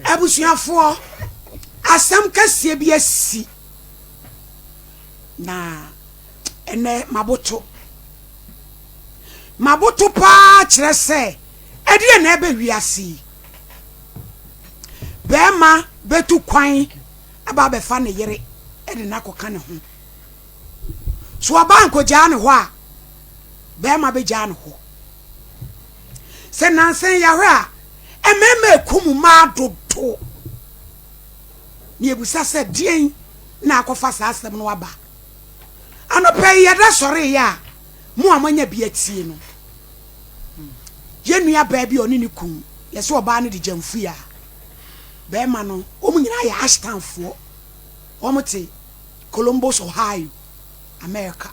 Abusuafoɔ, asɛm kɛseɛ bi asi na ɛnɛ maboto. Maboto paa kyerɛ sɛ ɛdeɛ na ɛbɛ wiase yi. Bɛrima bɛtu kwan aba abɛfa ne yere de no akɔka ne ho. So ɔbaa nkɔgyaa ne hɔ a, bɛrima bɛgyaa ne hɔ. Sɛ nansa yi yɛahwɛ a, mmarima rekum mmaa dodo. Na yɛbisa sɛ deɛn na akɔfa saa asɛm no aba? Anɔpa yi yɛda sɔreeɛ a, mo a moanya bi atie no, yɛn nua baa bi a ɔne ne kun, yɛsɛ ɔbaa no de gyamfui a, bɛrima no, wɔn nyinaa yɛ Ashtownfoɔ. Wɔn te Columbus, Ohio, America.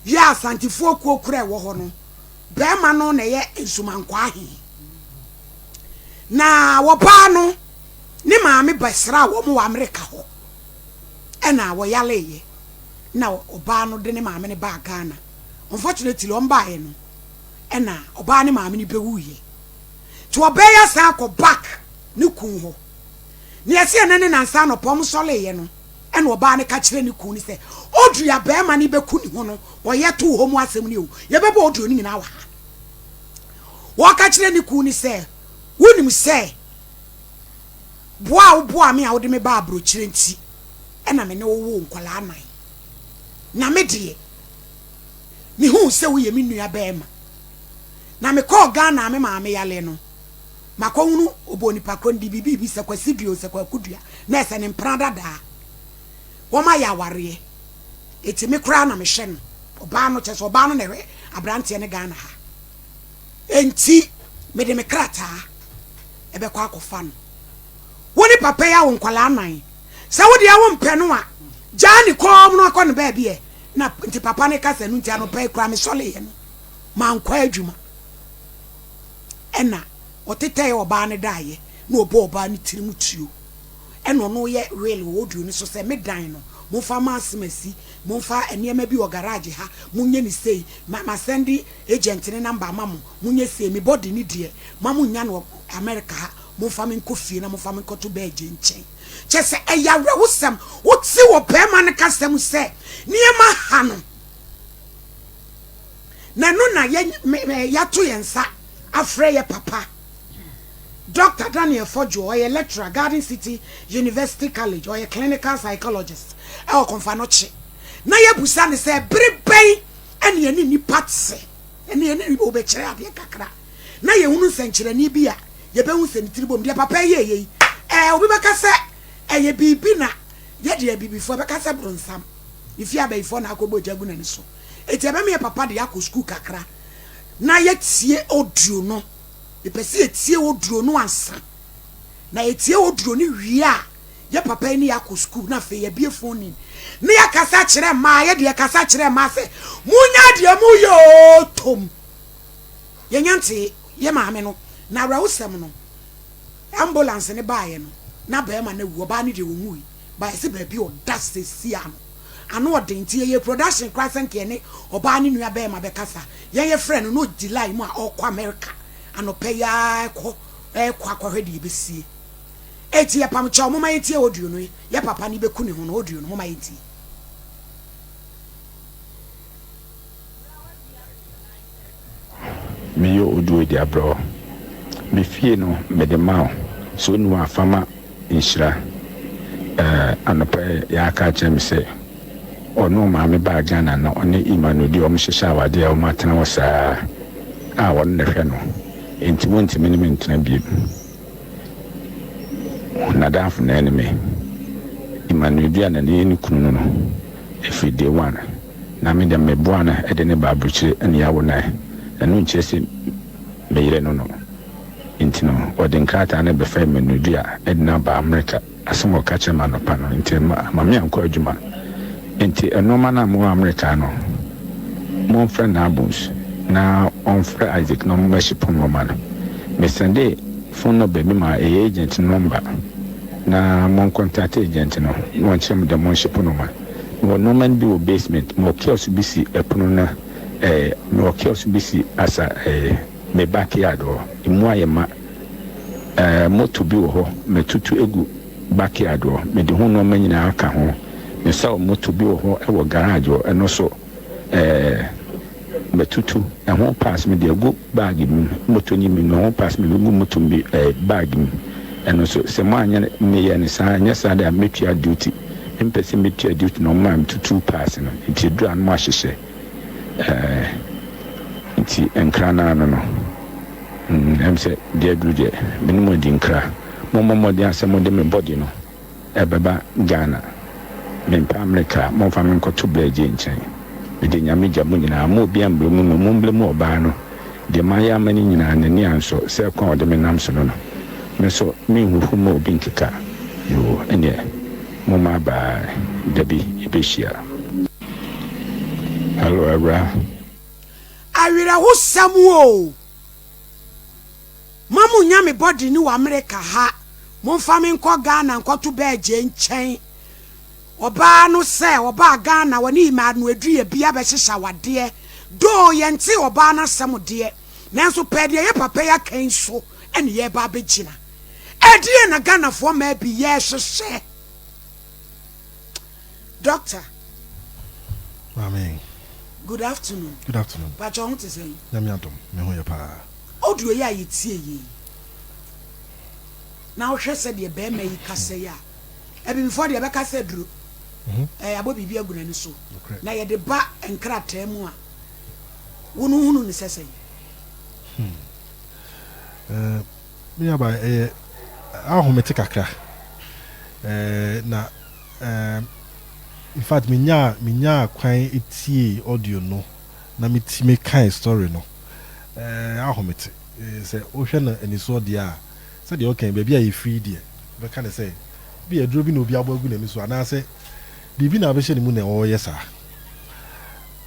Yɛ Asantefoɔ kuo korɔ ɛwɔ hɔ no, Barima no na ɛyɛ nsumankwaa he. Na wɔbaa no, ne maame bɛsraa wɔn wɔ Amerika hɔ, ɛna wɔyaleeɛ, na ɔbaa no de ne maame no baa Ghana. Unfortunately, wɔn baeɛ no, ɛna ɔbaa ne maame no bɛwuiɛ. Nti ɔbaa yi asan akɔ back ne kun hɔ. Nea ɛsɛ ɛnɛ ne nansa anɔpa wɔn sɔreeɛ no, ɛna ɔbaa no ka kyerɛ ne kun no sɛ, Audrey a barima no bɛku ne ho no, ɔyɛ too hɔ mu asɛm ni o, yɛbɛbɔ audio no nyinaa wɔ ha. Wɔka kyerɛ ne kun no sɛ, Wonim sɛ boa a woboaa me a wode me baa aburokyire nti ɛna me ne wo woo nkwadaa nnan. Na me deɛ, mehuu sɛ woyɛ me nua barima. Na mekɔɔ Ghana a me maame yale no, makɔhunu ɔbɔ nipa korɔ no de biribi bi sɛ Kwasi dua o, sɛ Kwaku dua, na ɛsɛ ne mpena dadaa. Wɔayɛ awareɛ. Enti me koraa na mehwɛ no. Ɔbaa no, kyerɛ sɛ ɔbaa no na ɛhwɛ aberanteɛ no Ghana ha. Enti mede me krataa ɛbɛkɔ akɔfa no. Wo ne papa yi awo nkwadaa nnan. Sɛ wo deɛ wompɛ no a, gyaa ne kɔn no akɔ ne baabi ɛ. Na nti papa no ka sɛ ɛno nti anɔpa yi koraa mesɔreeɛ no, mankɔ adwuma. Ɛna ɔtetɛɛ ɔbaa no daeɛ na ɔbɔɔ ɔbaa no tirim tuo. Ɛna ɔno yɛ will wɔ audio no so sɛ me dan no momfa ma asemasi, momfa nneɛma bi wɔ garage ha, monyɛ no sei, ma ma sɛnde agent no number ama mo, monyɛ sei, me body no deɛ ma monnya no wɔ America ha, momfa me nkɔ fie na momfa me nkɔto bɛɛgye nkyɛn. Kyerɛ sɛ ɛyɛ awerɛhosɛm, wote wɔ barima no kasa mu sɛ nneɛma ha no, na ɛno na yɛ, me, me, yɛato yɛn nsa afrɛ yɛ papa. Dɔkta Daniel Fodjour, ɔyɛ lecturer, Garden City University College, ɔyɛ clinical psychologist wɔ Komfo-Anokye. Na yɛabusa no sɛ bere bɛn na yɛne nnipa te, ɛne yɛne ɔbɛkyerɛ adeɛ kakra na yɛhunu nsɛnkyerɛnne bi a yɛbɛhu sɛ ne tiri bom. Deɛ papa yi yɛɛyɛ yi, ɛɛ obi bɛka sɛ ɛyɛ biribi na yɛdeɛ abibifoɔ bɛka sɛ bronsam, ne fie abayifoɔ na akɔbɔ gya gu n'ani so. Enti ɛbɛma yɛ papa de akɔ sukuu kakra na yɛatie audio no. Mepɛ sɛ yɛtie oduro no ansa. Na yɛtie oduro no wie a, yɛ papa yi ne yɛ akɔ sukuu na afei yɛabie phone in na yɛakasa kyerɛ mmaa. Yɛde yɛkasa kyerɛ mmaa sɛ, Munya deɛ moyɛ oo tom. Yɛnya ntee yɛ maame no. Na awerɛhosɛm no, ambulance no baeɛ no, na barima no awu. Ɔbaa no deɛ ɔnwui. But yɛse baabi a ɔda seesei ano, ano ɔden nti yɛyɛɛ production koraa sɛ nka yɛne ɔbaa no nua barima bɛkasa. Yɛn yɛfrɛɛ no na ɔdi line mu a ɔrekɔ America anɔpa yi ara ɛkɔ ɛrekɔ akɔhwɛ deɛ ɛbɛsie. Enti yɛpam kyɛw momma yɛntie audio no yɛ papa no bɛku ne ho no audio no momma yɛntie. Meyɛ oduo de abrɛ wo. Me fie no mede ma wo. Sɛ onni hɔ a fa ma Nhyira. Eh, anɔpa yi yɛaka akyerɛ me sɛ ɔne ɔmaame baa Ghana na ɔne Emmanuel deɛ wɔn hyehyɛ awadeɛ a wɔn atena hɔ saa a ɔno na ɛhwɛ no enti wɔntumi ne me ntena biom. N'adamfo na ɛne me. Emmanuel Dua na ne ne kunu no no ɛfiri day one. Na me deɛ meboa no de no ba aburokyire na yɛawo no ɛ, ɛno nkyerɛ sɛ me yere no no. Nti no ɔde nkrataa no bɛfɛɛ me no dua de no aba Amerika, asɛm a ɔka kyerɛɛ me anɔpa no nti amma me ankɔ adwuma. Nti nnoɔma no a mowɔ Amerika no momfrɛ Nabus na ɔmfrɛ Isaac na ɔmmɛhyepo nnoɔma no. Me sɛndee phone number bi maa ɛyɛ agent no number na moncontate agent no na ɔnkyerɛ mo dɛ monhyepo nnoɔma. Mewɔ nnoɔma no bi wɔ basement, mewɔ kiosk bi si ɛpono no eh, mewɔ kiosk bi si asa eh, me backyard hɔ, emu ayɛ ma. Ɛɛ, moto bi wɔ hɔ, matutu agu backyard hɔ, mede ho nnoɔma nyinaa aka ho. Mesaw moto bi wɔ hɔ wɔ garage hɔ, ɛno nso, ɛɛ, matutu ɛho parts mede agu bag mu. Moto no mu, ɛho parts mede agu moto bi, ɛɛ, bag mu. Ɛno nso, sɛ moanyɛ meyɛ no saa, ɛnyɛ saa deɛ a mɛtua duty. Mempɛ sɛ mɛtua duty na wɔmaa metutuu parts no. Nti ɛduru a na moahyehyɛ. Ɛɛ, nti nkra no ano no, mm, ɛm sɛ deɛ aduru deɛ, me ne mo adi nkra. Mommɔ mmɔden ara sɛ mode me body no ɛbɛba Ghana. Mempɛ Amerika a, momfa me nkɔto Blɛɛgye nkyɛn. Mede Nyame gya mo nyinaa. Mo obiara mbrɛ mu no, mombrɛ mu ɔbaa no. Deɛ mayɛ ama no nyinaa, n'ani ansɔ sɛ kwan a ɔde me nam so no no. Me nso, menhuhu mma obi nkeka. Yoo, ɛnneɛ, momma abaa, da bi yɛbɛhyia. Hello, Awuraa. Awerɛhosɛm oo. Ma mo nya me body no wɔ America ha. Momfa me nkɔ Ghana nkɔto Bɛɛgye nkyɛn. Ɔbaa no sɛ ɔbaa Ghana ɔne Emmanuel Adua bi abɛhyehyɛ awadeɛ. Though yɛntee ɔbaa no asɛm deɛ, nanso pɛɛ deɛ yɛ papa yi aka yi so ne yɛreba abɛgyina. Ɛdeɛn na Ghanafoɔ mmaa bi yɛrehwehwɛ? Doctor. Maame. Good afternoon. Good afternoon. Pakyɛ wo ho te sɛn? Nyame adom, me ho yɛ paa. Audio yi a yɛtie yei na wohwɛ sɛdeɛ barima yi kasa yi a, abibifoɔ deɛ bɛka sɛ duro mhm. eh, yɛabɔ biribi agu n'ani so na yɛde ba nkrataa mu a wo no hunu ne sɛ sɛn? Hmm. Eh, me nuaba ɛyɛ ahomete kakra eh, na eh, in fact menyaa menyaa kwan tiee audio no na metumi kae story no eh, ahomete eh, sɛ wohwɛ no anisoɔ deɛ a sɛdeɛ ɔka yi baabi a yɛfiri yi deɛ wobɛka no sɛ bi aduro bi na obi abɔ agu n'ani so anaasɛ biribi na abɛhyɛ ne mu na ɔreyɛ saa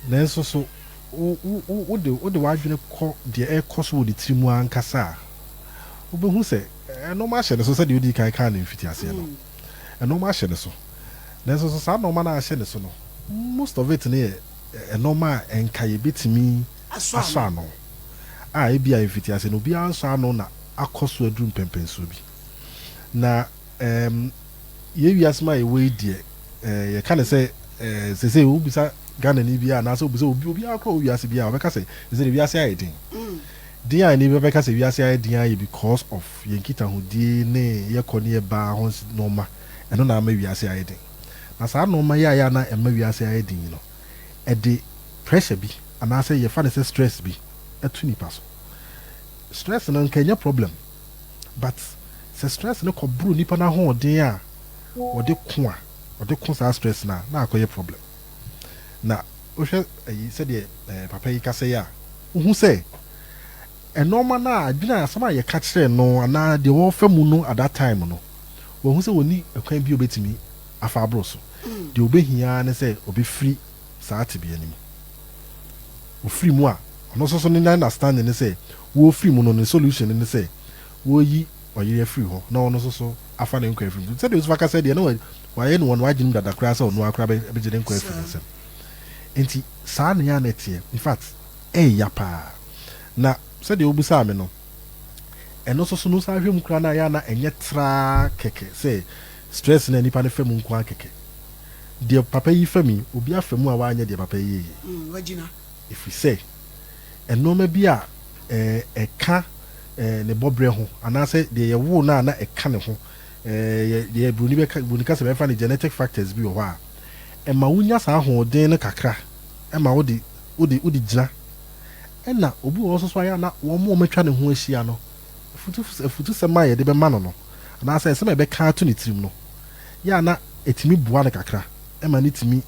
nanso so wo wo wode wode w'adwene kɔ deɛ ɛrekɔ so wɔ ne tiri mu ankasa a wobɛhu sɛ nnoɔma ahyɛ ne so sɛdeɛ wodii kan kaa no mfitiaseɛ no. Nnoɔma ahyɛ ne so. Nanso so saa nnoɔma no a ahyɛ ne so no, most of it no yɛ nnoɔma a nka yɛbɛtumi asɔ ano. A ebia mfitiaseɛ no obiara nsɔ ano na akɔ so aduru mpɛnpɛnsoɔ bi. Na ɛɛm yɛn wiase mu a yɛwɔ yi deɛ, ɛɛ yɛka no sɛ ɛɛ seesei wobisa Ghanani biara anaasɛ wobisa obi obiara koraa wɔ wiase biara a, ɔbɛka sɛ seesei deɛ wiase ayɛ den. Den a nnipa bɛka sɛ wiase ayɛ den ara yɛ because of yɛn nkitahodie ne yɛkɔ ne yɛba ho nnoɔma, ɛno na ama wiase ayɛ den. Na saa nnoɔma yi a ɛyɛ a na ɛma wiase ayɛ den yi no, ɛde pressure bi anaasɛ yɛfa no sɛ stress bi to nnipa so. Stress no nka ɛnyɛ problem but sɛ stress no kɔboro nnipa no ahoɔden a wɔde ko a, wɔde ko saa stress no a, na akɔyɛ problem. Na wohwɛ ayi sɛdeɛ eh, papa yi kasa yi a, wohu sɛ nnoɔma no a adwene a asɛm a yɛka kyerɛɛ no anaa deɛ wɔrefa mu no at that time no, wahu sɛ wɔnni ɛkwan bi a ɔbɛtumi afa aboro so. Deɛ ɔbɛhia ara ne sɛ ɔbɛfiri saa tebea no mu. Ɔfiri mu a, ɔno nso so ne understanding ne sɛ wɔrefiri mu no, ne solution ne sɛ wɔreyi ɔyere afiri hɔ na ɔno nso so afa ne nkwa afiri mu. Sɛdeɛ Yosef akasa deɛ na wayɛ no wɔ n'adwene mu dada koraa sɛ ɔno ara koraa bɛgye ne nkwa afiri ne nsam. Nti saa na ɛyɛ a na ɛteɛ. In fact, ɛyɛ paa. Na sɛdeɛ wobisaa me no, ɛno nso so no wosan hwɛ mu koraa no a ɛyɛ a na ɛnyɛ traa kɛkɛ sɛ stress no a nipa no fa mu nko ara kɛkɛ. Deɛ papa yi fa mu yi, obi afa mu a wanyɛ deɛ papa yi yɛ yi. Mm, Ɛfiri sɛ nnoɔma bi a ɛka ne bɔberɛ ho anaasɛ deɛ yɛwoo no a na ɛka ne ho, deɛ buroni bɛka, buroni kasa bɛfa no genetic factors bi wɔ hɔ a, ɛma wonya saa ahoɔden no kakra ma wode, wode, wode gyina. Ɛna obi wɔ hɔ nso so a yɛ a na wɔn a wɔatwa ne ho ahyia no, afutu, afutusɛm a yɛde bɛma no no, anaasɛ asɛm a yɛbɛka ato ne tirim no, yɛ a na ɛtumi boa no kakra ma no tumi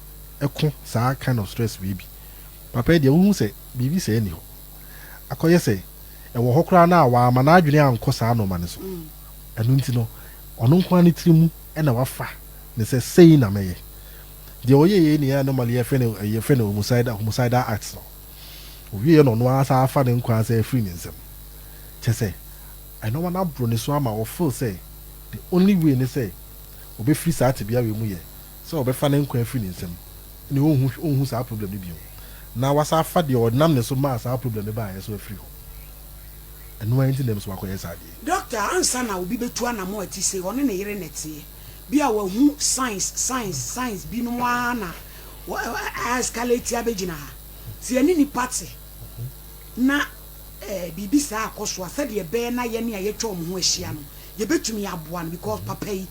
ko saa kind of stress wei bi. Papa yi deɛ wohu sɛ biribi sɛɛ nni hɔ. Akɔyɛ sɛ ɛwɔ hɔ koraa no a wamma n'adwene ankɔ saa nnoɔma no so. Ɛno nti no, ɔno nko ara ne tiri mu na wafa no sɛ sei na mɛyɛ. Deɛ ɔyɛeɛ yi na yɛ normally yɛfrɛ no yɛfrɛ no homicidal homicidal act no. Ɔwieɛ na ɔno ara san afa ne nkwa asan afiri ne nsam. Kyerɛ sɛ nnoɔma no aboro ne so ama ɔfeel sɛ the only way ne sɛ ɔbɛfiri saa tebea wei mu yɛ sɛ ɔbɛfa ne nkwa afiri ne nsam. ne ɔnhu ɔnhu saa problem no bio na wasan afa deɛ ɔnam ne so maa saa problem no baeɛ so afiri hɔ. Ɛno ara nti na ɛm sɛ wakɔyɛ saa adeɛ yi. Doctor, ansa na obi bɛtu anamɔ a ɛte sei, ɔne ne yere na ɛteɛ. Bi a wahu signs, signs, signs binom ara na wɔ a escalate abɛgyina ha. Sɛ yɛne nnipa te na eh, biribi saa akɔ so a, sɛdeɛ ɛbɛyɛ na yɛne a yɛatwa wɔn ho ahyia no, yɛbɛtumi aboa no because papa yi,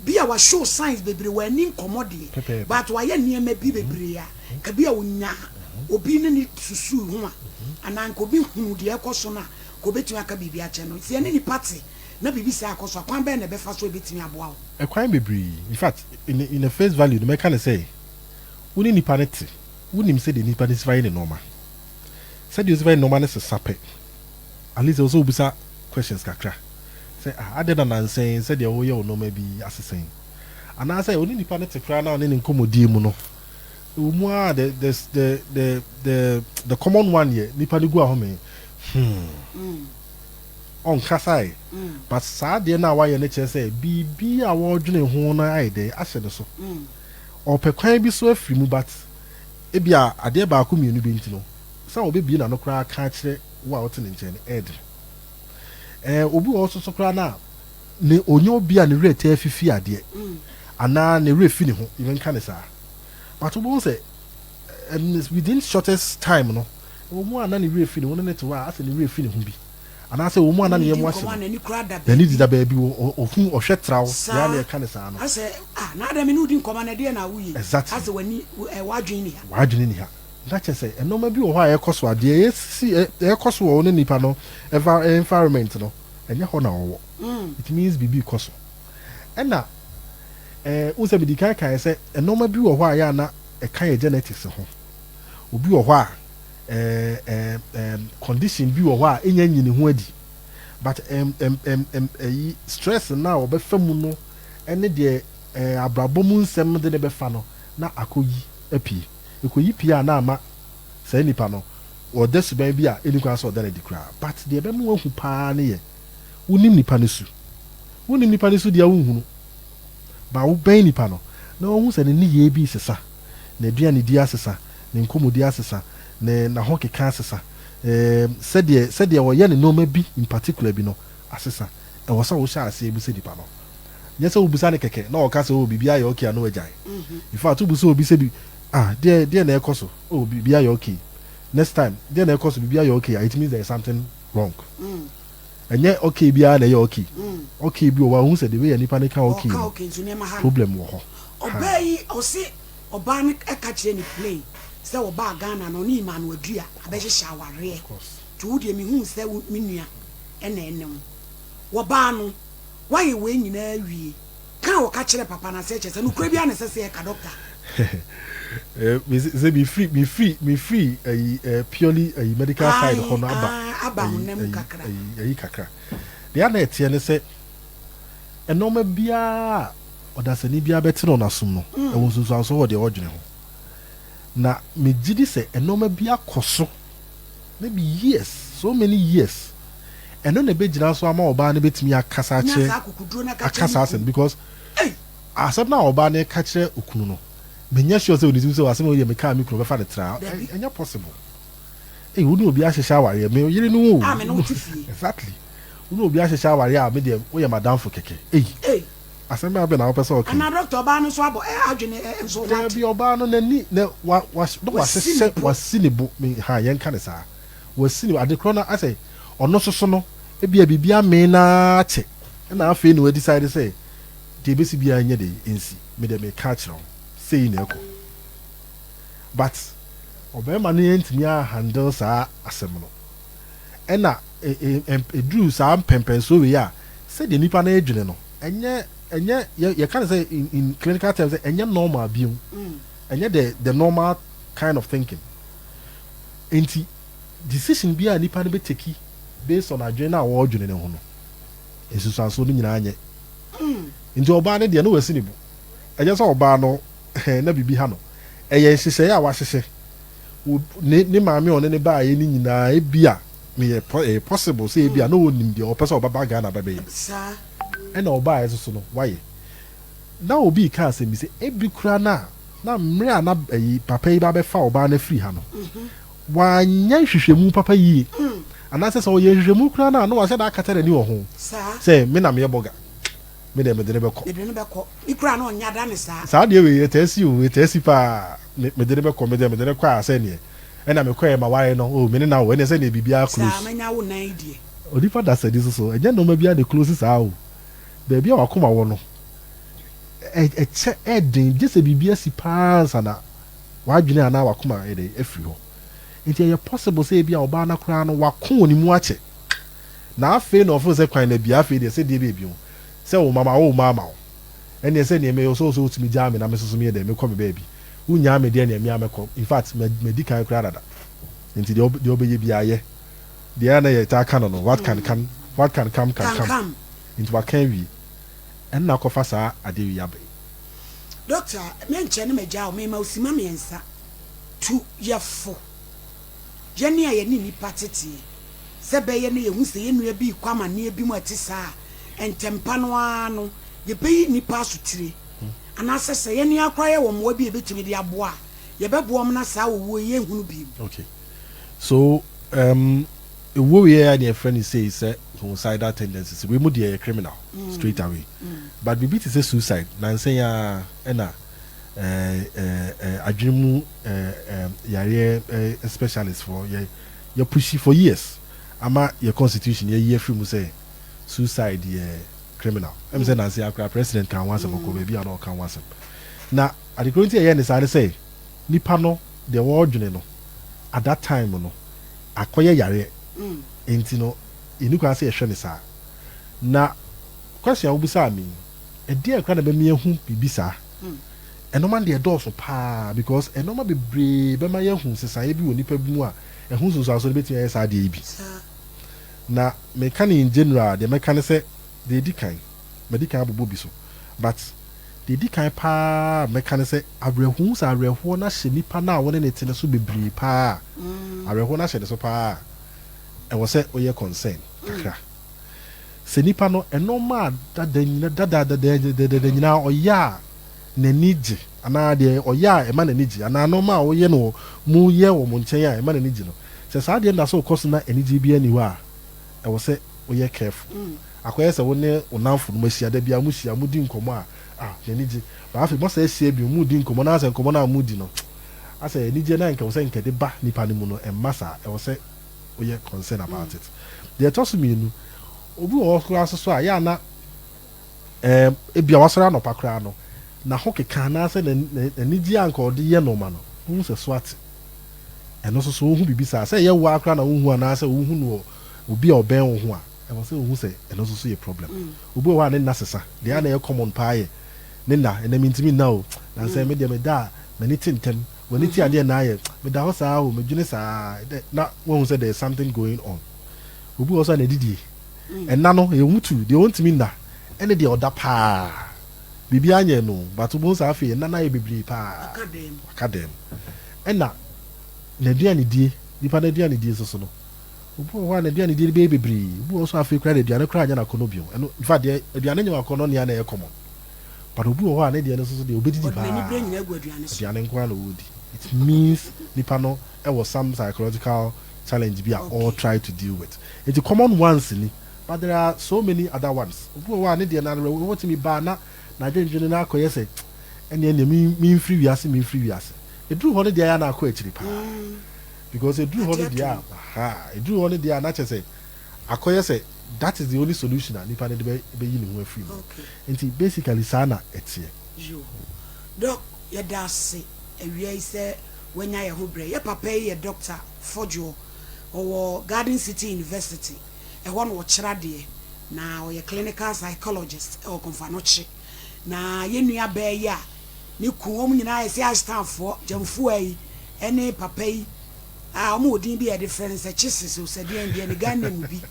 bi a wa show signs bebree, wanni nkɔmmɔ deɛ, Pɛpɛɛpɛ. but wayɛ nneɛma bi bebree a, nka bi a ɔnya obi ne no susuu ho a, anaa nka obi hunu deɛ ɛrekɔ so no a, nka ɔbɛtumi aka biribi akyerɛ no. Sɛ yɛne nnipa te na biribi saa akɔ so a, kwan bɛn na ɛbɛfa so a ɛbɛtumi aboa wo? Ɛkwan bebree. In fact, in in the face value no, mɛka no sɛ, wo ne nipa no te, wonim sɛdeɛ nipa no si fa yɛ ne nnoɔma. Sɛdeɛ ɔsi fa yɛ ne nnoɔma no sesa pɛ, at least ɛwɔ sɛ wobisa questions kakra sɛ, ah, adɛn na nansa yi sɛdeɛ woyɛ wo nnoɔma bi asesa yi? Anaasɛ wo ne nipa no te koraa na wo ne no nkɔmmɔdie mu no, ɛwɔ mu ara the, the, the, the, the, the common one yɛ nipa no gu ahome, hmm. Ɔnkasae, but saa adeɛ no a wayɛ no kyerɛ sɛ biribi a wɔredwene ho no ayɛ dɛn ahyɛ ne so. Ɔrepɛ kwan bi so afiri mu but ebia adeɛ baako mmienu bi nti no, sɛ ɔbɛbue n'ano koraa aka akyerɛ wo a wote ne nkyɛn no, ɛyɛ den. Ɛɛ, obi wɔ hɔ nso so koraa no a, ne ɔnyɛ obi a ne werɛ taa fifi adeɛ anaa ne werɛ fi ne ho, yɛbɛnka no saa. But wobɛhu sɛ ɛn within shortest time no, ɛwɔ mu a na ne werɛ fi ne ho, ne ne te hɔ a asɛ ne werɛ fi ne ho bi. Anaasɛ ɛwɔ mu a na ne yam ahye no, n'ani deda baabi, ɔhu, ɔhwɛ tra wo, deɛ a na yɛka no saa no. Exactly. W'adwene nni ha. Na kyerɛ sɛ, nneɛma bi wɔ hɔ a ɛrekɔ so a, deɛ ɛsisi, ɛrekɔ so wɔ wo ne nipa no environment no, ɛnyɛ hɔ na ɔwɔ. It means biribi rekɔ so. Ɛna, ɛɛ, wohu sɛ medi kan kaeɛ sɛ, nneɛma bi wɔ hɔ a ɛyɛ a na ɛka yɛ genetics ho. Obi wɔ hɔ a, eh, eh, condition bi wɔ hɔ a enya nyi ne ho adi but ɛm ɛm ɛm ɛm ɛyi stress no a ɔbɛfa mu no ɛne deɛ ɛɛ abrabɔ mu nsɛm de ne bɛfa no na akɔyi apue. Ɛkɔyi pue a na ama saa nipa no ɔda suban bi a ɛnni kwan sɛ ɔda no adi koraa. But deɛ ɛbɛma wahu paa ne yɛ wonim nipa no su. Wonim nipa no su deɛ wonhunu. But wobɛn nipa no na wahu sɛ ne nneyɛɛ bi resesa, n'aduanedi asesa, ne nkɔmmɔdi asesa, ne n'ahokeka asesa, ɛɛm, sɛdeɛ, sɛdeɛ ɔyɛ ne nneɛma bi in particular bi no asesa. Ɛwɔ sɛ wohyɛ aseɛ bisa nipa no. Nyɛ sɛ wobisa no kɛkɛ na ɔka sɛ, oh, biribi ayɛ okay a na wagyae. In fact, wobisa obi sɛ bi, ah, deɛ, deɛ na ɛrekɔ so? Oh, biribi ayɛ okay. Next time, deɛ na ɛrekɔ so? Biribi ayɛ okay a, it means there is something wrong. Ɛnyɛ okay biara na ɛyɛ okay. Okay bi wɔ hɔ a, wohu sɛ the way a nipa no ka okay Ɔka no, okay nso nneɛma ha no. problem wɔ hɔ. Ɔbaa Ha. yi, ɔse Ɔbaa no ka kyerɛɛ no plain sɛ ɔbaa Ghana no ɔne Emmanuel Dua abɛhyehyɛ awareɛ nti wo deɛ mehuu sɛ wo me nua na ɛne wo. Wɔbaa no woayɛ wei nyinaa awie ka a ɔka kyerɛɛ papa no aseɛ kyerɛ sɛ nokorɛ biara na ɛsɛ sɛ yɛka Doctor. Sɛ mefiri mefiri mefiri ayi eh, purely ayi medical side Ae hɔ no aba ae aba ayi honam mu ayi kakra. ayi ayi kakra. Deɛ a na ɛteɛ ne sɛ nneɛma biara a ɔdasani biara bɛte no n'asom no, ɛwɔ nsunsuansoɔ wɔ deɛ ɔdwene ho. Na megye di sɛ nneɛma bi akɔ so maybe years, so many years, ɛno na ɛbɛgyina so ama ɔbaa no bɛtumi akasa Nya akyerɛ, saa akokoduro no aka aka kyerɛ ne saa asɛm kunu. because Ei! asɛm no a ɔbaa no reka kyerɛ okunu no, menyɛ sure sɛ ɔnim sɛ asɛm a wei deɛ mekaa me kunu ɔbɛfa no traa, Dabi. ɛnyɛ possible. Ei, wo ne obi ahyehyɛ awareɛ, me yere ne wo o. A me ne wo te fie. Exactly. Wo ne obi ahyehyɛ awareɛ a, me deɛ woyɛ m'adamfo kɛkɛ. Ei! Ei! Asɛm bɛn abɛ na wopɛ sɛ ɔka yi? Anaa dɔkta ɔbaa no nso abɔ ɛ adwene ɛ nso ho ate. Dabi ɔbaa no n'ani na wa wa na Wasi ne wahyehyɛ bo. wasi ne bo me ha yɛnka no saa wasi ne ade korɔ no asɛ ɔno nso so no ebia biribi amee no ara kyɛ ɛna afei na wadecide sɛ deɛ ɛbɛsi biara nyɛ dɛ nsi me deɛ meka akyerɛ wo sei na ɛkɔ but ɔbarima no antumi a handle saa asɛm no. Ɛna ɛduru saa mpɛnpɛnsoɔ wei a, sɛdeɛ nipa no redwene no, ɛnyɛ, ɛnyɛ, yɛ, yɛka no sɛ in, in clinical terms sɛ ɛnyɛ normal bio. Ɛnyɛ the, the normal kind of thinking. Nti, decision bi a nipa no bɛ take based on adwene no a wɔredwene no ho no, nsusuansoɔ no nyinaa nyɛ. Nti ɔbaa no deɛ, na wasi ne bo. Ɛnyɛ sɛ ɔbaa no, na biribi ha no. Ɛyɛ nhyehyɛeɛ a wahyehyɛ. Wo, ne, ne maame a ɔne no baeɛ no nyinaa, ebia, meyɛ, ɛyɛ possible sɛ ebia na ɔnim deɛ ɔpɛ sɛ ɔbɛba Ghana bɛbɛyɛ. Saa. Ɛna ɔbaeɛ nso so no, wayɛ. Na obi reka asɛm bi sɛ, ebi koraa no a, na mmerɛ a na ayi, papa yi ba bɛfa ɔbaa no afiri ha no, wanyɛ nhwehwɛmu papa yie. Anaasɛ sɛ ɔyɛ nhwehwɛmu koraa no a, na wahyɛ da akata n'ani wɔ ho sɛ me na meyɛ bɔga, me deɛ mede no bɛkɔ. Mede no bɛkɔ. Me koraa na ɔnya da ne saa. Saa deɛ wei ɛtaa si o, ɛtaa si paa. Me mede no bɛkɔ, me deɛ mede no kɔ a sɛdeɛ ɛna mekɔɛ maware no, oh me ne no awo, ɛnneɛ sɛdeɛ biribiara Saa, close. manya wo nan yi deɛ. Onipa dasani nso so, ɛnyɛ nnoɔma biara na ɛclose saa o. Baabi a w'akoma wɔ no, ɛ ɛkyɛ, ɛden, gye sɛ biribi asi paa ansa na w'adwene anaa w'akoma ayɛ dɛn afiri hɔ. Nti ɛyɛ possible sɛ ebia ɔbaa no koraa no wako wɔ ne mu akyɛ na afei na ɔfeel sɛ kwan no abue afei deɛ sɛ deɛ bɛyɛ bio sɛ wo mama wo mma ama wo ɛneɛ sɛ neɛ meyɛ sɛ wo sɛ wotumi gyaa me na me nso so meyɛ dɛn mekɔ me baabi wonyaa me deɛ neɛ me ara mɛkɔ infact madi kan koraa dada nti deɛ deɛ wobɛyɛ biara yɛ deɛ a na yɛtaa ka no no what can come what can come can come nti waka awie ɛno na akɔfa saa adeɛ wei aba yi. Doctor, menkyɛ ne magyaa wo, mema wo sima miensa. Tu yɛ fo. Yɛn a yɛne nnipa teteɛ, sɛ ɛbɛyɛ na yɛhu sɛ yɛn nua bi rekɔ amanneɛ bi mu a ɛte saa a, ntɛmpa no ara no, yɛbɛyi nnipa asotire. Anaasɛ sɛ yɛn ara koraa yɛwɔ mmoa bi a yɛbɛtumi de aboa a, yɛbɛboa wɔn na saa owuo yi yɛnhunu bio. Okay. So, um, ewuo wei a na yɛfrɛ no sei sɛ homicidal tendencies, wei mu deɛ ɛyɛ criminal straight away. But biribi te sɛ suicide, nansa yi ara ɛna adwene mu yareɛ specialist foɔ yɛ yɛ pushi for years ama yɛ constitution yɛyi afiri mu sɛ suicide yɛ criminal. Ɛm sɛ nansa yi ara koraa president ka ho asɛm, ɔkɔ baabi a na ɔka ho asɛm. Na adekoro nti a yɛyɛ ne saa ne sɛ nipa no deɛ wɔredwene no at that time no akɔyɛ yareɛ nti no yɛnni kwan sɛ yɛhwɛ no saa. Na question a wobisaa me yi, ɛdeɛn koraa na ɛbɛma yɛahu biribi saa? Nnoɔma no deɛ ɛdɔɔso paa because nnoɔma bebree bɛma yɛahu nsesaeɛ bi wɔ nipa bi mu a ɛho nsunsuansoɔ no bɛtumi ayɛ saa adeɛ yi bi. Na meka no in general a, deɛ mɛka ne sɛ, deɛ ɛdi kan, madi kan abobɔ bi so but deɛ ɛdi kan paa a mɛka ne sɛ awerɛhoɔ, wohu sɛ awerɛhoɔ no ahyɛ nipa no a wo ne no te no so bebree paa a, awerɛhoɔ no ahyɛ ne so paa a, ɛwɔ sɛ woyɛ concern kakra. Sɛ nipa no, nnoɔma a dada nyina, dada dada nyinaa ɔyɛ a n'ani gye, anaa deɛ ɔyɛ a ɛma n'ani gye, anaa nnoɔma a woyɛ no wɔ, moyɛ wɔ mo nkyɛn a ɛma n'ani gye no, sɛ saa adeɛ no da so rekɔ so na anigyeɛ biara nni hɔ a, ɛwɔ sɛ woyɛ careful. Akɔyɛ sɛ wo ne wo nnamfonom ahyia, da biara mohyia, modi nkɔmmɔ a, ah, n'ani gye. But afei moasan ahyia bio, moredi nkɔmmɔ na asɛ nkɔmmɔ no a moredi no, asɛ anigyeɛ no a anka ɛwɔ sɛ anka ɛde ba nipa no mu no, ɛmma saa. Ɛwɔ sɛ woyɛ concern about it. Deɛ ɛtɔ so mienu, obi wɔ hɔ koraa nso so a, yɛ a na ɛɛm, ebia wasɔre anɔpa koraa no, n'ahokeka anaasɛ n'anigyeɛ a anka ɔde yɛ nnoɔma no, wohu sɛ so ate. Ɛno nso so wohu biribi saa, sɛ ɛyɛ wo ara koraa na wohu anaasɛ wohu no wɔ obi a ɔbɛn wo ho a, ɛwɔ sɛ wohu sɛ ɛno nso so yɛ problem. Obi wɔ hɔ a ne nna sesa, deɛ a na ɛyɛ common paa yɛ ne nna, ɛnnɛ mentumi nna o, nansɛ me deɛ meda a m'ani te ntɛm, w'ani te adeɛ na ayɛ, meda hɔ saa o, medwene saa, na woahu sɛ there is something going on. Obi wɔ hɔ nso a n'adidie, ɛnna no ɛyɛ wɔn tu, deɛ ɔntumi nna ɛne deɛ ɔda paa, biribiara nyɛ no o, but wobɛhu sɛ afei ɛnna no ayɛ bebree paa, waka dɛm. Ɛna n'aduanedie, nipa n'aduanedie nso so no, obi wɔ hɔ a n'aduanedie no bɛyɛ bebree, obi wɔ hɔ nso a afei koraa deɛ aduane koraa nyɛ n'akɔnnɔ bio, ɛno in fact deɛ aduane nyɛ w'akɔnnɔ nea na ɛyɛ common. But obi wɔ hɔ a ne deɛ no nso so deɛ obɛdidi Ɔde n'ani paa, berɛ nyinaa gu aduane so. aduane nko ara na ɔredi. It means nipa no wɔ some psychological challenge bi a ɔre Okay. try to deal with. Nti common ones ni, but there are so many other ones. Obi wɔ hɔ a ne deɛ no awerɛhoɔ tumi ba a na n'adwendwene no akɔyɛ sɛ ɛnneɛ ɛnneɛ me memfiri wiase memfiri wiase. Ɛduru hɔ no deɛ ɛyɛ a na akɔ akyiri paa. Because ɛduru hɔ Agye no deɛ a, atom. ahaa, ɛduru hɔ no deɛ a na kyerɛ sɛ akɔyɛ sɛ that is the only solution a nipa no de bɛ bɛyi ne ho afiri mu. Okay. Nti basically saa na ɛteɛ. Yoo. Doc yɛda ase awia yi sɛ wanya yɛn ho brɛ. Yɛ papa yi yɛ Doctor Fodjour. Ɔwɔ Garden City University. Ɛhɔ na ɔkyerɛ adeɛ. Na ɔyɛ clinical psychologist wɔ Komfo-Anokye. Na yɛn nua baa yi a ne kun, wɔn nyinaa yɛ sɛ Ashtownfoɔ, Gyamfua yi ne papa yi a wɔn wɔ din bi a yɛde frɛ no sɛ Kyeses o sɛ deɛn deɛ ne Ghana mu bi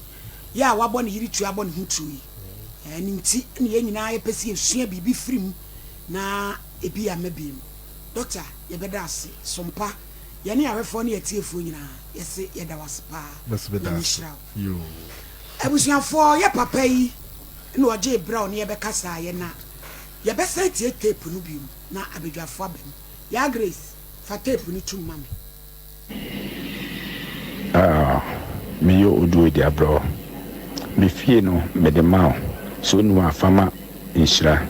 yɛ a wabɔ ne yere tuo abɔ ne ho tuo yi. Ɛno nti na yɛn nyinaa yɛpɛ sɛ yɛsua biribi firi mu na ebi amma bio. Dɔkta, yɛbɛda ase. Sompa, yɛne ahwɛfoɔ ne atiefoɔ nyinaa, yɛse yɛda wo ase paa. Mɛso meda Nyame ase. nhyira wo. Yoo. Abusuafoɔ, yɛ papa yi na ɔgyee berɛ a ɔne yɛbɛkasaeɛ na yɛbɛsan atie tape no bio na abadwafoɔ aba mu. Yaa Grace, fa tape no tom ma me. Ah. meyɛ oduo de abrɛ wo. Me fie no mede ma wo, sɛ wonni hɔ a fa ma Nhyira.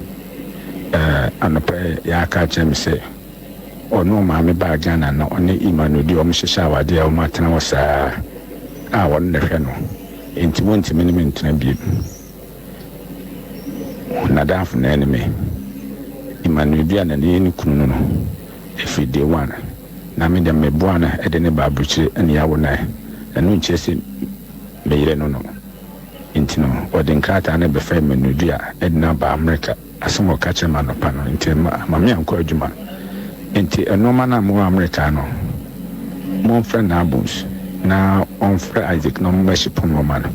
Ɛɛ anɔpa yi yɛaka akyerɛ me sɛ ɔne ɔmaame baa Ghana na ɔne Emmanuel de wɔn hyehyɛ awadeɛ a wɔn atena hɔ saa a ɔno na ɛhwɛ no enti wɔntumi ne me ntena biem. N'adamfo na ɛne me. Emmanuel Dua na ne yɛ ne kunu no no ɛfiri day one na me deɛ meboa no de ne ba aburukyire ne yɛawo nan ɛno nkyerɛ sɛ me yere no no nti no ɔde nkrataa no bɛfa Emmanuel Dua de no aba Amerika. Asɛm a ɔka kyerɛɛ me anɔpa no nti, amma me ankɔ adwuma. Enti nnoɔma no a mowɔ Amerika no, momfrɛ Nabus na ɔmfrɛ Isaac na wɔmmɛhyepo nnoɔma no.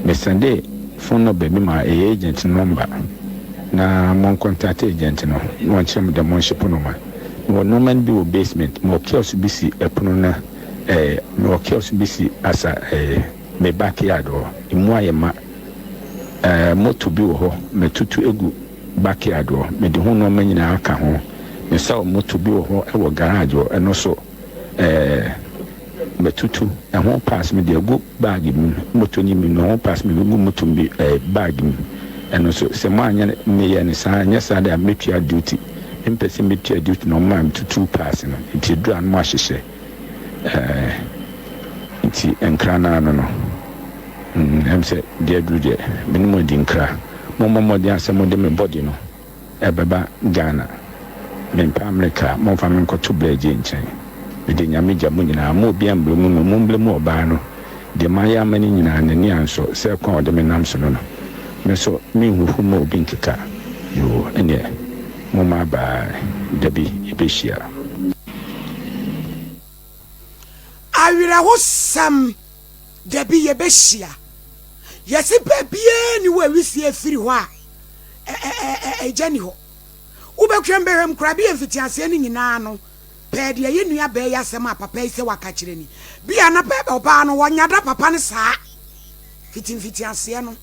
Mesɛndee phone number bi maa ɛyɛ agent no number na monkontate agent no na ɔnkyerɛ mo dɛ monhyepo nnoɔma. Mewɔ nnoɔma no bi wɔ basement, mewɔ kiosk bi si ɛpono no ɛɛ, mewɔ kiosk bi si asa ɛɛ, me backyard hɔ, emu ayɛ ma. Ɛɛ, moto bi wɔ hɔ, matutu agu backyard hɔ, mede ho nneɛma nyinaa aka ho. Mesaw moto bi wɔ hɔ wɔ garage hɔ, ɛno nso, ɛɛ, matutu ɛho parts mede agu bag mu. Moto no mu no, ɛho parts mede agu moto bi ɛɛ bag mu. Ɛno nso, sɛ moanyɛ no, meyɛ no saa, anyɛ saa de a, mɛtua duty. Mempɛ sɛ mɛtua duty na wɔmaa metutuu parts no, nti ɛduru a na moahyehyɛ. Ɛɛ, nti nkra no ara no no. Mm, ɛm sɛ deɛ aduru deɛ, me ne mo adi nkra. Mommɔ mmɔden ara sɛ mode me body no ɛbɛba Ghana. Mempɛ Amerika, momfa me nkɔto Blɛɛgye nkyɛn. Mede Nyame gya mo nyinaa, mo obiara mbrɛ mu no, mombrɛ mu ɔbaa no. Deɛ mayɛ ama no nyinaa, n'ani ansɔ, sɛ kwan a ɔde me nam so no no. Me nso, menhuhu mma obi nkeka. Yoo, ɛneɛ, momma bye, dabi yɛbɛhyia. Awerɛhosɛm, dabi yɛbɛhyia. Yɛse baabiara nni hɔ a wisie firi hɔ a egya nni hɔ. Wobɛhwɛ mbɛhwɛ mu koraa bi a mfitiaseɛ no nyinaa no pɛɛ deɛ yɛn nua baa yi asɛm a papa yi sɛ waka kyerɛ ni. Bi a na pɛɛ ɔbaa no ɔnya da papa no saa fiti mfitiaseɛ no.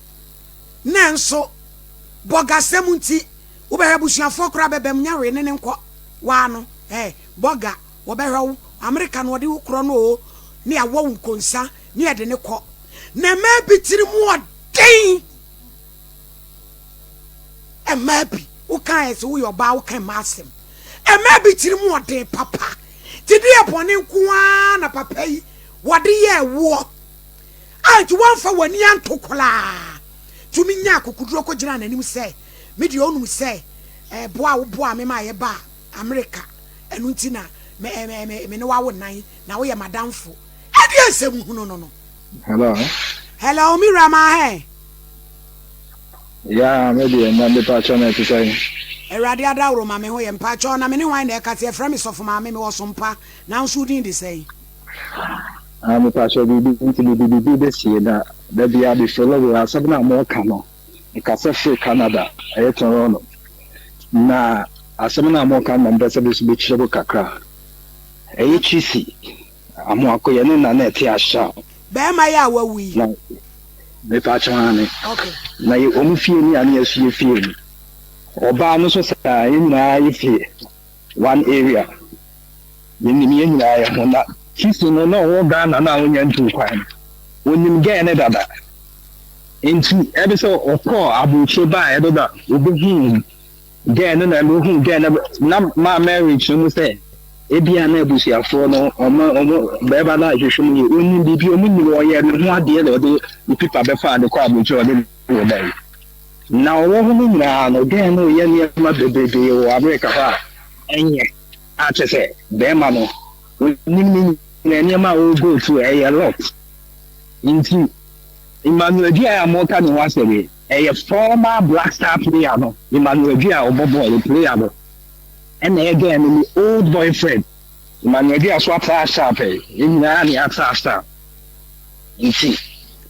Nanso bɔgasɛm nti wobɛhwɛ abusuafoɔ koraa bɛbam nya wee ne ne nkɔ waa no eh bɔga Wɔbɛhwɛ wo, Amerika na wɔde wo korɔ no oo, ne awɔ wo nkonsa ne yɛde ne kɔ. Na mmaa bi tiri mu ɔden. Mmaa bi, woka ɛ sɛ woyɛ ɔbaa woka mmaa asɛm. Mmaa bi tiri mu ɔden papa. Ti de yɛ bɔne nko ara na papa yi wɔde yɛ woɔ. A nti wɔmfa w'ani anto koraa. Tumi nya akokoduro kɔgyina n'anim sɛ, me deɛ ɔnum sɛ ɛboa a woboa me ma yɛbaa Amerika. Ɛno nti na me, me, me, me ne wo awo nnan, na woyɛ m'adamfo. Ɛdeɛ nsɛm hunu no no. Hello. Hello, me wura maa hɛ. Yeah, me deɛ na mepa kyɛw na ɛte sɛn. Awurade adaworo ma me ho yɛ mpa kyɛw na me ne hwan na ɛkasa yɛfrɛ me sɔfo maame me wɔ sompa nanso wo din de sɛn. Ah mepa kyɛw biribi nti mede biribi bɛsie na da biara me follow wo asɛm no a moka no. Mekasa firi Canada, ɛyɛ Toronto. Na asɛm no a moreka no na mepɛ sɛ me nso mekyerɛ mu kakra. Ɛyɛ Chisi Amoako, yɛne na na ɛte Ashao. Bɛɛma yi a wawu yi. Na mepa kyɛw aane. Okay. Na yɛ wɔn fie ni a na yɛso yɛ fie ni. Ɔbaa no nso saa, yɛn nyinaa yɛ fie one area. Yɛnim yɛn nyinaa yɛ ho. Na Chisi no na ɔwɔ Ghana na ɔnya ntuu kwan no, ɔnim gɛɛ no dada. Enti ɛde sɛ ɔkɔɔ aburokyire baeɛ no na ɔbɛhuu gɛɛ no na ɔhuu gɛɛ no na maa Mary kyerɛ mu sɛ ebia na abusuafoɔ no ɔmo ɔmo bɛrima no ahwehwɛ mu yie ɔnim biribi ɔmo nim ɔyɛ ne ho adeɛ na ɔde ne pipa bɛfaa de kɔ aburokyire ɔde ne wɔ bae na ɔwɔ hɔ no nyinaa no gɛɛ no yɛ nneɛma bebrebe wɔ Amerika hɔ a ɛnyɛ a kyerɛ sɛ bɛrima no ɔnim ne nyinaa nneɛma a ɔgo through ɛyɛ lot nti Emmanuel Adjei a moreka ne ho asɛm yi, ɛyɛ former Black Star player no, Emmanuel Adjei a ɔbɔ bɔɔl no, player no, ɛna ɛyɛ girl no ne old boyfriend. Emmanuel Adjei so atra star pɛn, yɛn nyinaa ne atra star. Nti,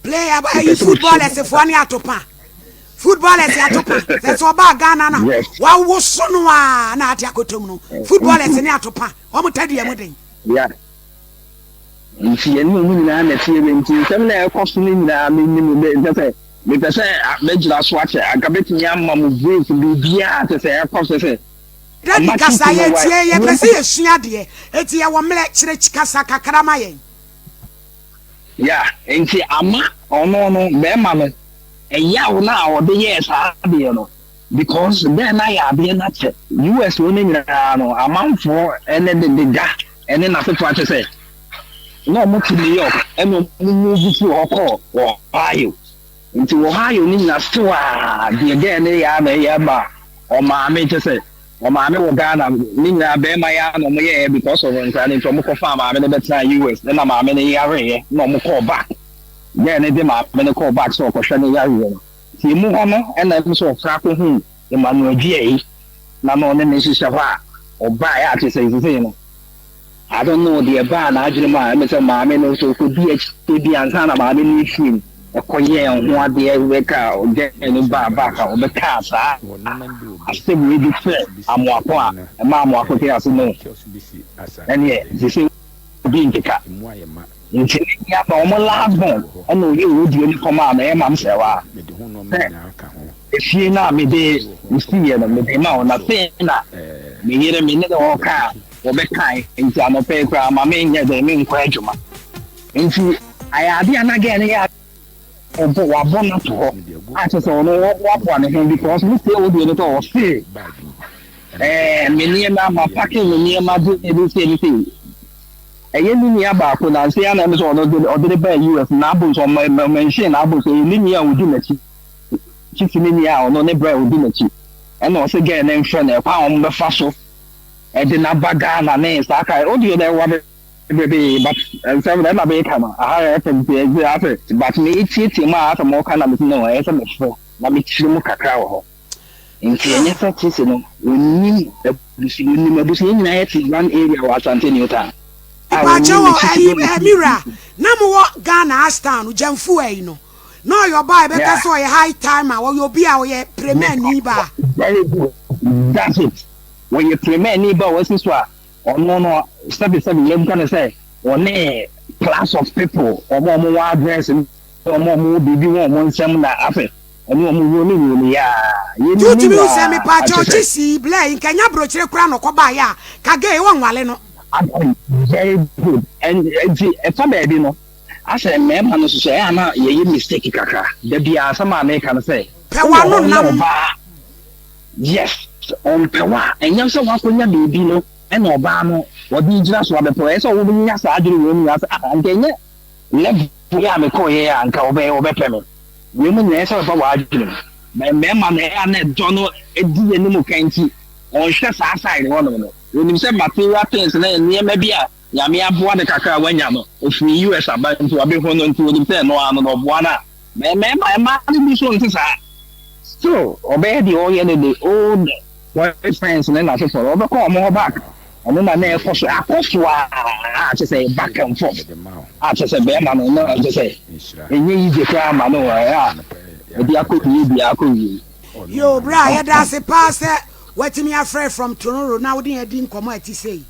Player mepɛ ayi sɛ mekyerɛ mu footballers foɔ ne atopa footballers atopa sɛ sɛ ɔbaa Ghana na Yes. wawoso no a na ate akɔtɔm no footballers Nti, ne atopa wɔn tadua mu den. yeah. Nti yɛne wɔn nyinaa na ɛteɛ wei nti nsɛm no a ɛkɔ so no nyinaa menim me kyɛ sɛ mepɛ sɛ mɛgyina so akyɛ anka mɛtumi ama mo brief biribiara kyɛ sɛ ɛkɔ so sɛ Daddy ɔma kasa titi no yɛ wa tie yɛ pɛ sɛ yɛ sua adeɛ eti yɛ wɔ mmerɛ kyerɛ kasa kakra ma yɛn. Yeah, nti ama ɔno no bɛrima no ɛyaw no a ɔde yɛɛ saa adeɛ no, because bɛɛ na yɛ adeɛ no akyɛ US wɔ no nyinaa no, amanfoɔ ɛne de deda ɛne n'asefoɔ akyɛ sɛ na ɔmo te New York, ɛna ɔmo move firi hɔ kɔɔ Ohio. Nti Ohio no nyinaa still a deɛ gɛɛ ne yɛ a na ɛyɛ ma ɔmaame kyɛ sɛ ɔmaame wɔ Ghana ne nyinaa, bɛrima yɛ a na ɔmo yɛɛ because of nkra no. Nti ɔmo kɔfa maame no bɛtena US, ɛna maame no yareɛ na ɔmo kɔɔ back. Gɛɛ ne de maame no kɔɔ back sɛ ɔkɔhwɛ ne yareɛ no. Nti emu hɔ no, ɛna ɛmu sɛ ɔfra akɔhu Emmanuel Dua yi na ɔne ne hyehyɛ hɔ a ɔbaa yɛ ate sɛ sisi no, I don't know deɛ baa n'adwene mu a ɛmɛ sɛ maame no nso kɔdi akyire bi ansa na maame no efiri mu ɛkɔyɛ ho adeɛ bɛka ɔgɛ no baa back a ɔbɛka saa asɛm wei bi kyerɛ Amoako a ɛma Amoako te ase no, ɛneɛ sisi obi nkeka. Nti ne nua ba, ɔmo last born, ɛna ɔyɛ owó ne kɔma a mɛyɛ mam sɛ wa sɛ efie no a mede mesiiɛ no, mede ma wo na sei na me yere me ne ne ɔka a wɔbɛkae. Nti anɔpɛ yi koraa ma menyɛ dɛ menkɔ adwuma. Nti ayɛ ade a na gɛɛ no yɛ ɔbɔ wabɔ no ato hɔ a kyerɛ sɛ ɔno waboa ne ho, because me tie wo deɛ no sɛ ɔse me nneɛma ma pack me nneɛma de ebi se ebi se ɛyɛ ne nua baako na nse ana ɛmi sɛ ɔno de ɔde de baa US n'abo nso ɔmo ɔmo n'abo nso ɛyɛ ne nua a odi n'akyi titi, ne nua a ɔno ne brɛ odi n'akyi, ɛna ɔsɛ gɛɛ ne nfrɛ no ɛkwan a ɔmo bɛfa so ɛde n'aba Ghana ne saa ka o deɛ ɛwɔ bebree. But nsɛm na ɛna bɛyɛ no aha yɛ fɛm ti ɛdze asɛ, but me etietie mu a asɛ mo ɔka na me si no ɛyɛ sɛ mefrɛ na mekyerɛ mu kakra wɔ hɔ. Nti ɛnyɛ sɛ tete no onim abusua, onim abusua nyinaa, yɛ te one area wɔ Asante New Town. Ìpàkyɛ wɔ ɛyi mira na mo wɔ Ghana Ashtown Gyamfu ɛyi no na ɔyɛ ɔbaa ɛbɛka sɛ ɔyɛ high time a ɔyɛ obi a ɔyɛ premier ni ba. Very good, that's it. Wɔyɛ premier ni ba a wɔasi so a ɔno no sɛbi sɛbi yɛn nka no sɛ ɔne class of people, ɔmo a ɔmo wɔ address, ɔmo a ɔmo wɔ biribi wɔ ɔmo nsɛm na afɛ ɔne ɔmo wuo ne wuo ne yaa yɛn ni. Tutumi sɛ mepaakyɛ ɔkye sii blɛ yi nkɛnyɛ aburokyire kora na ɔkɔ baayɛ a kage wɔ nwale no. Very good. And nti ɛfa baabi no asɛ mmarima no soso ɛyɛ ana yɛyɛ mistake kakra. Dabi a asɛm a meka no sɛ pɛ wano nam. Ɔbaa, yes, ɔmpɛ wa ɛnyɛ sɛ wakɔnya baabi no ɛna ɔbaa no wɔde gyina so abɛpɛ. Ɛyɛ sɛ wɔbɛnya saa adwene wɔ mu nyinaa sɛ, ah, nka ɛnyɛ level yi a mekɔɔyɛ a nka wɔbɛpɛ me. Wei mu nyinaa ɛsɛ sɛ ɔba wɔ adwene mu. Na mmarima no ɛyɛ a na ɛdɔ no di yɛn anim kan, nti ɔnhwɛ saa side hɔnom no. Onim sɛ material things na nneɛma bi a Nyame aboa no kakra a wanya no ofiri US aba, nti wabɛhu no, nti onim sɛ ɛno ano no ɔboa no a mmarima mmaa no bi so nte saa. Still ɔbɛyɛ deɛ ɔyɛ no, the old boyfriends ne n'asefoɔ no ɔbɛkɔ ɔmo hɔ back. Ɔno na ɛkɔ so akɔ so a kyɛ sɛ back and forth a kyɛ sɛ bɛrima no na kyɛ sɛ ɛnyɛ easy koraa ma no ɛyɛ a ɛde akɔ wie bi akɔ wie. Yo bra, yɛda ase paa sɛ watumi afrɛ from Toronto na wode yɛn di nkɔmmɔ a ɛte sei.